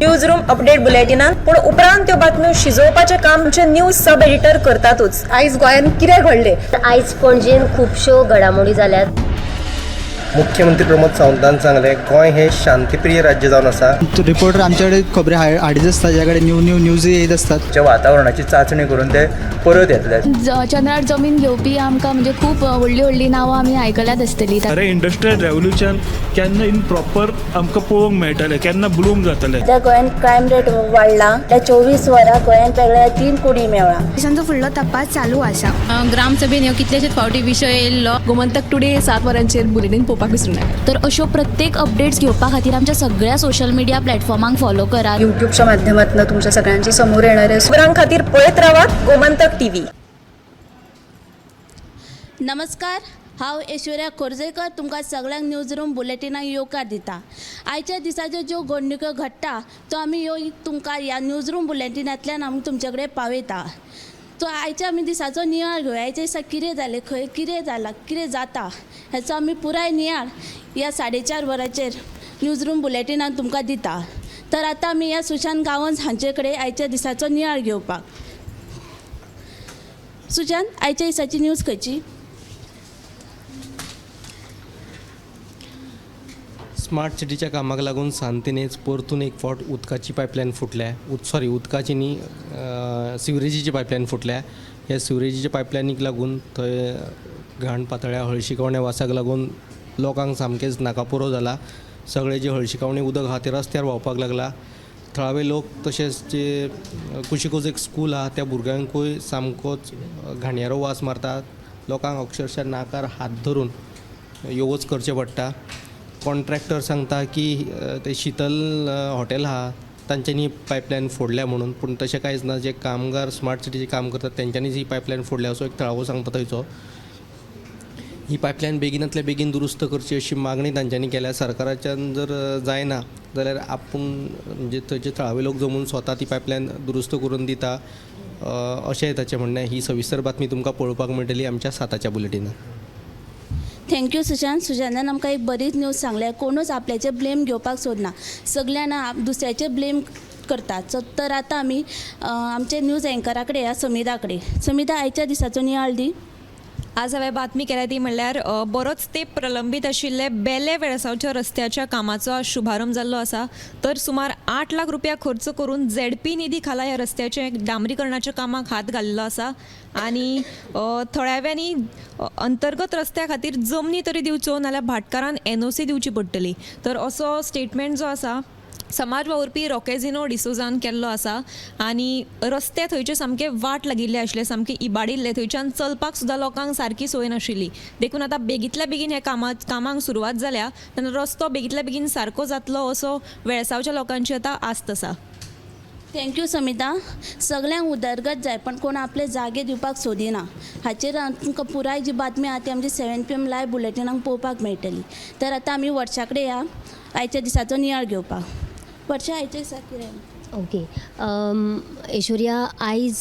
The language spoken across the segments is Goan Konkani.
News room update बुलेटिनान. पूण उपरांत त्यो बातम्यो शिजोवपाचें काम आमचे न्यूज सब एडिटर करतातूच. आयज गोंयांत कितें घडलें? आयज पणजेन खुबश्यो घडामोडी जाल्यात. मुख्यमंत्री प्रमोद सावंतान सांगलें, गोंय हें शांतीप्रिय राज्य जावन आसा. रिपोर्टर आमच्याकडे खबरी हाडीत आसता, ज्या कडेन न्यू न्यू न्यूज येत आसतात. च्या वातावरणाची चांचणी करून ते परत येतले. चंद्रार जमीन घेवपी आमकां म्हणजे खूब व्हडलीं व्हडलीं नांवां आमी आयकल्यात आसतलीं. खरें इंडस्ट्रियल रेवोल्युशन केन्ना इन प्रॉपर आमकां पळोवंक मेळटलें, केन्ना ब्लूम जातलें? सध्या गोंयांत क्रायम रेट वाडला. त्या 24 वरां गोंयांत वेगळ्या तीन कुडी मेवळा. पोलिसांचो फुडलो तपास चालू आसा. ग्रामसभेन ह्यो कितलेशेच फावटी विशय येयल्लो. गोमंतक टुडे 7 वरांचेर बुलेटीन पळोवपाक विसरूं नाका. तर अश्यो प्रत्येक अपडेट्स घेवपा खातीर आमच्या सगळ्या सोशल मिडिया प्लॅटफॉर्मांक फॉलो करात. युट्यूबच्या माध्यमातून तुमच्या सगळ्यांच्या समोर येणार आहे. खबरां खातीर पळयत रावात गोमंतक टीव्ही. नमस्कार, हांव ऐश्वर्या खोर्जेकर तुमकां सगळ्यांक न्यूज रूम बुलेटिनाक येवकार दिता. आयच्या दिसाच्यो ज्यो घडणुको घडटा त्यो आमी ह्यो तुमकां ह्या न्यूज रूम बुलेटिनांतल्यान आमी तुमचे कडेन पावयता. सो आयच्या आमी दिसाचो नियाळ घेवया. आयच्या दिसा कितें जालें, खंय कितें जालां, कितें जाता हेचो आमी पुराय नियाळ ह्या 4:30 वरांचेर न्यूज रूम बुलेटिनान तुमकां दिता. तर आतां आमी ह्या सुशांत गांवस हांचे कडेन आयच्या दिसाचो नियाळ घेवपाक. सुशांत, आयच्या दिसाची न्यूज खंयची? स्मार्ट सिटीच्या कामाक लागून सांतिनेज परतून एक फावट उदकाची पायपलायन फुटल्या. सॉरी, उदकाची न्ही, सिवरेजीची पायपलायन फुटल्या. ह्या सिवरेजीच्या पायपलायनीक लागून थंय घाण पातळ्ळ्या. हळशिकावण्या वासाक लागून लोकांक सामकेंच नाकापुरो जाला. सगळें जें हळशिकावणें उदक आहा तें रस्त्यार व्हांवपाक लागलां. थळावे लोक तशेंच जे कुशिकूच एक स्कूल आहा, त्या भुरग्यांकूय सामकोच घाणयारो वास मारता. लोकांक अक्षरशा नाकार हात धरून यो वच करचें पडटा. कॉन्ट्रॅक्टर सांगता की ते शितल हॉटेल आहा तांच्यांनी पायपलायन फोडल्या म्हणून, पूण तशें कांयच ना. जे कामगार स्मार्ट सिटीचें काम करतात तेंच्यांनीच ही पायपलायन फोडल्या असो एक थळावो सांगता. थंयचो ही पायपलायन बेगिनांतल्या बेगीन दुरुस्त करची अशी मागणी तांच्यांनी केल्या. सरकाराच्यान जर जायना जाल्यार आपूण म्हणजे थंयचे थळावे लोक जमून स्वता ती पायपलायन दुरुस्त करून दिता अशें ताचें म्हणणें. ही सविस्तर बातमी तुमकां पळोवपाक मेळटली आमच्या 7च्या बुलेटिनात. Thank you Sushant. सुशांतान आमकां एक बरीच न्यूज सांगल्या. कोणूच आपल्याचे ब्लेम घेवपाक सोदना, सगळ्यां दुसऱ्याचे ब्लेम करतात. सो तर आतां आमी आमचे न्यूज एंकरा कडेन या, समिधा कडेन. समिधा, आयच्या दिसाचो नियाळ दी. आज हांवें बातमी केल्या ती म्हणल्यार बरोच तेंप प्रलंबीत आशिल्ले बेले वेळसांवच्या रस्त्याच्या कामाचो आज शुभारंभ जाल्लो आसा. तर सुमार 8 लाख रुपया खर्च करून झेडपी निधी खाला ह्या रस्त्याचें डांबरीकरणाच्या कामाक हात घाल्लो आसा आनी थळाव्यांनी अंतर्गत रस्त्या खातीर जमनी तरी दिवच्यो, नाल्यार भाटकारान एनओसी दिवची पडटली. तर असो स्टेटमेंट जो आसा समाज वावुरपी रॉकेजिनो डिसोजान केल्लो आसा आनी रस्ते थंयचे सामके वाट लागिल्ले आशिल्ले, सामके इबाडिल्ले. थंयच्यान चलपाक सुद्दां लोकांक सारकी सोय नाशिल्ली. देखून आतां बेगींतल्या बेगीन हे कामांक सुरवात जाल्या तेन्ना रस्तो बेगींतल्या बेगीन सारको जातलो असो वेळसांवच्या लोकांची आतां आस्त आसा. Thank you Samita. सगल्यांक उदरगत जाय, पण कोण आपले जागे दिवपाक सोदिना. हाचेर तुमकां पुराय जी बातमी आहा ती आमची 7 PM live बुलेटिनाक पळोवपाक मेळटली. तर आतां आमी वर्षा कडेन या आयच्या दिसाचो नियाळ घेवपाक. वर्षा, आयच्या दिसाक कितें? ओके ऐश्वर्या, आयज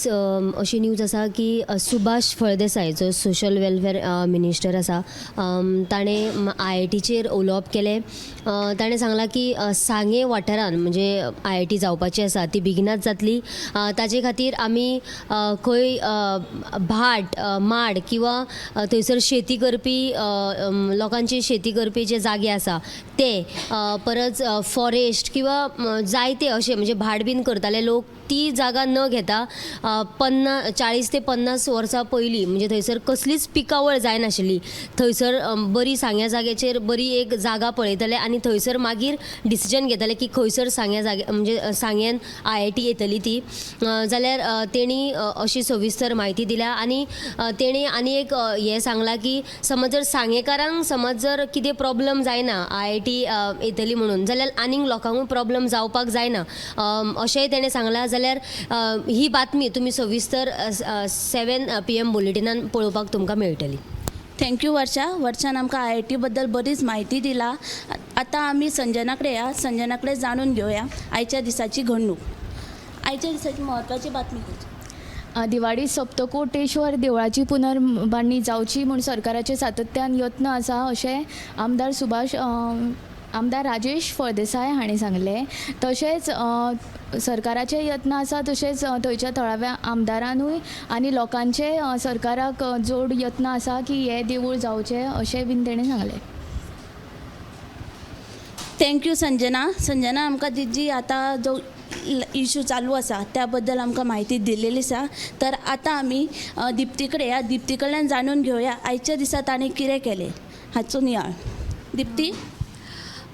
अशी न्यूज आसा की सुभाष फळदेसाय जो सोशल वेलफेअर मिनिस्टर आसा, ताणें आयआयटीचेर उलोवप केलें. ताणें सांगलां की सांगें वाठारान म्हणजे आयआयटी जावपाची आसा, ती बेगिनाच जातली. ताजे खातीर आमी खंय भाट, माड किंवा थंयसर शेती करपी लोकांची शेती करपी जे जागे आसा ते, परत फॉरेस्ट किंवा जायते अशे म्हणजे भाट बीन करताले लोक, ती जागा न घेता 40 ते 50 वर्सां पयलीं म्हणजे थंयसर कसलीच पिकावळ जायनाशिल्ली, थंयसर बरी सांग्या जाग्याचेर बरी एक जागा पळयतले आनी थंयसर मागीर डिसिजन घेतले की खंयसर सांग्या जाग्या म्हणजे सांग्यान आयआयटी येतली ती. जाल्यार तेणी अशी सविस्तर म्हायती दिल्या आनी तेणी आनी एक हें सांगलां की समज जर सांगेकारांक समज जर कितें प्रॉब्लम जायना आयआयटी येतली म्हणून, जाल्यार आनीक लोकांकूय प्रॉब्लम जावपाक जायना अशेंय तेणें सांगलां. जाल्यार ही बातमी तुमी सविस्तर 7 PM बुलेटिनान पळोवपाक तुमकां मेळटली. Thank you वर्षा. वर्षान आमकां आयआयटी बद्दल बरीच म्हायती दिला. आतां आमी संजना कडेन या. संजना कडेन जाणून घेवया आयच्या दिसाची घडणूक. आयच्या दिसाची म्हत्वाची बातमी खंयची? दिवाळी सप्तकोटेश्वर देवळाची पुनर्बांदणी जावची म्हूण सरकाराचे सातत्यान यत्न आसा अशें आमदार सुभाष आमदार राजेश फळदेसाय हांणी सांगलें. तशेंच सरकाराचे यत्न आसा, तशेंच थंयच्या थळाव्या आमदारानूय आनी लोकांचे सरकाराक जोड यत्न आसा की हें देवूळ जावचें अशें बीन तेणें सांगलें. Thank you Sanjana. Sanjana आमकां जी जी आतां जो इशू चालू आसा त्या बद्दल आमकां म्हायती दिलेली आसा. तर आतां आमी दिप्ती कडेन या, दिप्ती कडल्यान जाणून घेवया आयच्या दिसा ताणें कितें केलें हाचो नियाळ. दिप्ती.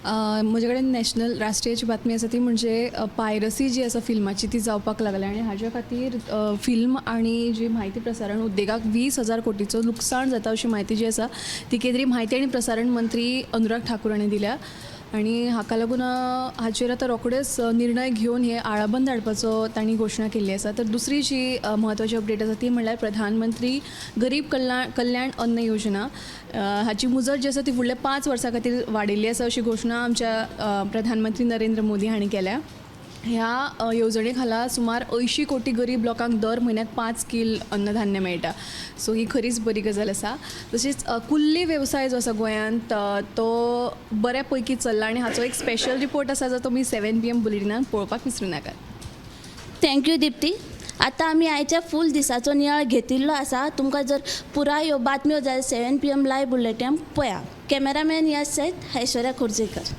म्हजे कडेन नॅशनल राष्ट्रीयची बातमी आसा ती म्हणजे पायरसी जी आसा फिल्माची ती जावपाक लागल्या आनी हाज्या खातीर फिल्म आनी जी म्हायती प्रसारण उद्देगाक 20,000 कोटीचो लुकसाण जाता अशी म्हायती जी आसा ती केंद्रीय म्हायती आनी प्रसारण मंत्री अनुराग ठाकूर हांणी दिल्या आनी हाका लागून हाचेर आतां रोखडेच निर्णय घेवन हे आळाबंद हाडपाचो तांणी घोशणा केल्ली आसा. तर दुसरी जी म्हत्वाची अपडेट आसा ती म्हणल्यार प्रधानमंत्री गरीब कल्याण अन्न योजना हाची मुजत जी आसा ती फुडल्या 5 वर्सां खातीर वाडयल्ली आसा अशी घोशणा आमच्या प्रधानमंत्री नरेंद्र मोदी हांणी केल्या. ह्या येवजणे खाला सुमार 80 कोटी गरीब लोकांक दर म्हयन्याक 5 कील अन्नधान्य मेळटा. सो ही खरीच बरी गजाल आसा. तशीच कुल्ली वेवसाय जो आसा गोंयांत तो बऱ्या पैकी चल्ला आनी हाचो एक स्पेशल रिपोर्ट आसा जो तुमी 7 PM बुलेटिनान पळोवपाक विसरूं नाकात. Thank you Dipti. आतां आमी आयच्या फूल दिसाचो नियाळ घेतिल्लो आसा. तुमकां जर पुराय ह्यो बातम्यो जाय 7 PM live bulletin पळया. कॅमेरामॅन यश सयत Aishwarya Khurjekar.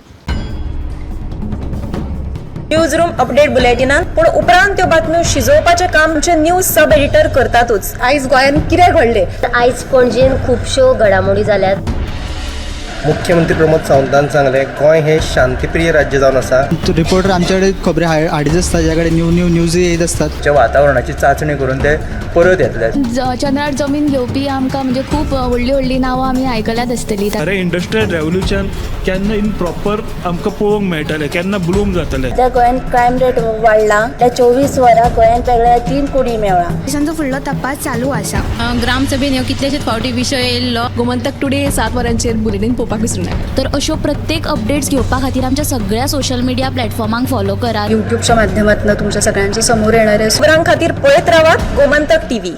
News room update बुलेटिनान पूण उपरांत त्यो बातम्यो शिजोवपाचें काम आमचे न्यूज सब एडिटर करतातूच. आयज गोंयांत कितें घडलें, आयज पणजेन खुबश्यो घडामोडी जाल्यात. मुख्यमंत्री प्रमोद सावंतान सांगलें, गोंय हें शांतीप्रिय राज्य जावन आसा. रिपोर्टर आमचे कडेन खबरी हाडीत आसता, ज्या कडेन न्यू न्यू न्यूज येयत आसतात. वातावरणाची चांचणी करून ते परत येतले. चंद्रार जमीन घेवपी आमकां म्हणजे खूब व्हडलीं व्हडलीं नांवां आमी आयकल्यात आसतलीं. खरें इंडस्ट्रियल रेवोल्युशन केन्ना इन प्रॉपर आमकां पळोवंक मेळटलें, केन्ना ब्लूम जातलें. सध्या गोंयांत क्रायम रेट वाडला. त्या 24 वरां गोंयांत वेगळ्या 3 कुडी मेळ्ळा. पोलिसांचो फुडलो तपास चालू आसा. ग्रामसभेन ह्यो कितलेशेच फावटी विशय येयल्लो. गोमंतक टुडे 7 वरांचेर बुलेटीन पळोवपाक विसरूं नाकात. तर अश्यो प्रत्येक अपडेट्स घेवपा खातीर आमच्या सगळ्या सोशल मिडिया प्लॅटफॉर्मांक फॉलो करात. यूट्यूबच्या माध्यमातून तुमच्या सगळ्यांच्या समोर येणारे खबरां खातीर पळयत रावात गोमंतक टीव्ही.